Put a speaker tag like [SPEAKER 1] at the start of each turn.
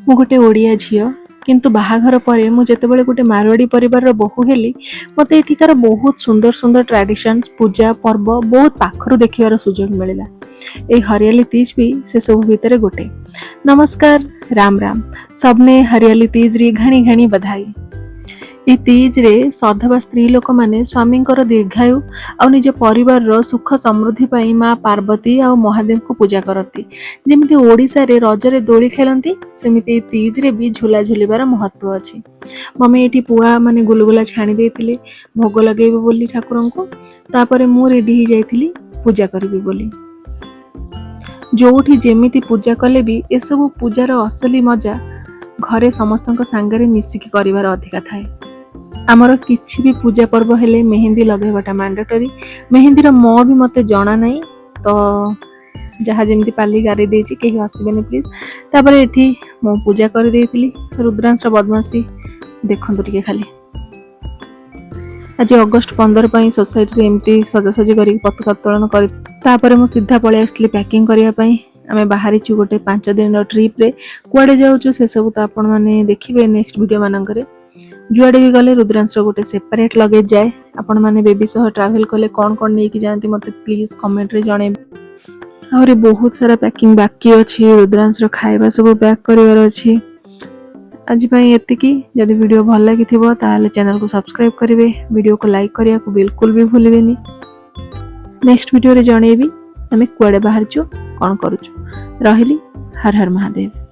[SPEAKER 1] ମୁଁ ଗୋଟେ ଓଡ଼ିଆ ଝିଅ, କିନ୍ତୁ ବାହାଘର ପରେ ମୁଁ ଯେତେବେଳେ ଗୋଟେ ମାରୱାଡ଼ି ପରିବାରର ବୋହୂ ହେଲି, ମୋତେ ଏଠିକାର ବହୁତ ସୁନ୍ଦର ସୁନ୍ଦର ଟ୍ରାଡିସନ୍ସ, ପୂଜା ପର୍ବ ବହୁତ ପାଖରୁ ଦେଖିବାର ସୁଯୋଗ ମିଳିଲା। ଏଇ ହରିୟାଲି ତିଜ ବି ସେସବୁ ଭିତରେ ଗୋଟେ। ନମସ୍କାର, ରାମ ରାମ। ସବନେ ହରିୟାଲି ତିଜरी ଘଣି ଘଣି ବଧାଇ। ଏଇ ତିଜରେ ସଧବା ସ୍ତ୍ରୀ ଲୋକମାନେ ସ୍ୱାମୀଙ୍କର ଦୀର୍ଘାୟୁ ଆଉ ନିଜ ପରିବାରର ସୁଖ ସମୃଦ୍ଧି ପାଇଁ ମା ପାର୍ବତୀ ଆଉ ମହାଦେବଙ୍କୁ ପୂଜା କରନ୍ତି। ଯେମିତି ଓଡ଼ିଶାରେ ରଜରେ ଦୋଳି ଖେଳନ୍ତି, ସେମିତି ଏଇ ତିଜରେ ବି ଝୁଲା ଝୁଲିବାର ମହତ୍ଵ ଅଛି। ମମି ଏଇଠି ପୁଆ ମାନେ ଗୁଲୁଗୁଲା ଛାଣି ଦେଇଥିଲେ ଭୋଗ ଲଗେଇବେ ବୋଲି ଠାକୁରଙ୍କୁ। ତାପରେ ମୁଁ ରେଡି ହେଇଯାଇଥିଲି ପୂଜା କରିବି ବୋଲି। ଯୋଉଠି ଯେମିତି ପୂଜା କଲେ ବି ଏସବୁ ପୂଜାର ଅସଲି ମଜା ଘରେ ସମସ୍ତଙ୍କ ସାଙ୍ଗରେ ମିଶିକି କରିବାର ଅଧିକା ଥାଏ। ଆମର କିଛି ବି ପୂଜା ପର୍ବ ହେଲେ ମେହେନ୍ଦି ଲଗାଇବାଟା ମାଣ୍ଡାଟୋରୀ। ମେହେନ୍ଦିର ମ ବି ମୋତେ ଜଣା ନାହିଁ, ତ ଯାହା ଯେମିତି ପାରିଲି ଗାରେଇ ଦେଇଛି, କେହି ହସିବେନି ପ୍ଲିଜ୍। ତାପରେ ଏଠି ମୁଁ ପୂଜା କରିଦେଇଥିଲି। ରୁଦ୍ରାଂଶର ବଦମାସି ଦେଖନ୍ତୁ ଟିକେ ଖାଲି। ଆଜି ଅଗଷ୍ଟ 15 ପାଇଁ ସୋସାଇଟିରେ ଏମିତି ସଜାସଜି କରିକି ପତାକା ଉତ୍ତୋଳନ କରି, ତାପରେ ମୁଁ ସିଧା ପଳେଇ ଆସିଥିଲି ପ୍ୟାକିଂ କରିବା ପାଇଁ। ଆମେ ବାହାରିଛୁ ଗୋଟେ 5 ଦିନର ଟ୍ରିପ୍ରେ। କୁଆଡ଼େ ଯାଉଛୁ, ସେସବୁ ତ ଆପଣମାନେ ଦେଖିବେ ନେକ୍ସଟ ଭିଡ଼ିଓ ମାନଙ୍କରେ। ଯୁଆଡ଼େ ବି ଗଲେ ରୁଦ୍ରାଂଶର ଗୋଟେ ସେପାରେଟ୍ ଲଗେଜ୍ ଯାଏ। ଆପଣମାନେ ବେବି ସହ ଟ୍ରାଭେଲ୍ କଲେ କ'ଣ କ'ଣ ନେଇକି ଯାଆନ୍ତି, ମୋତେ ପ୍ଲିଜ୍ କମେଣ୍ଟରେ ଜଣେଇବେ। ଆହୁରି ବହୁତ ସାରା ପ୍ୟାକିଂ ବାକି ଅଛି। ରୁଦ୍ରାଂଶର ଖାଇବା ସବୁ ପ୍ୟାକ୍ କରିବାର ଅଛି। ଆଜି ପାଇଁ ଏତିକି। ଯଦି ଭିଡ଼ିଓ ଭଲ ଲାଗିଥିବ, ତାହେଲେ ଚ୍ୟାନେଲକୁ ସବସ୍କ୍ରାଇବ୍ କରିବେ। ଭିଡ଼ିଓକୁ ଲାଇକ୍ କରିବାକୁ ବିଲକୁଲ ବି ଭୁଲିବେନି। ନେକ୍ସଟ ଭିଡ଼ିଓରେ ଜଣେଇବି ଆମେ କୁଆଡ଼େ ବାହାରିଛୁ, କ'ଣ କରୁଛୁ। ରହିଲି, ହର ହର ମହାଦେବ।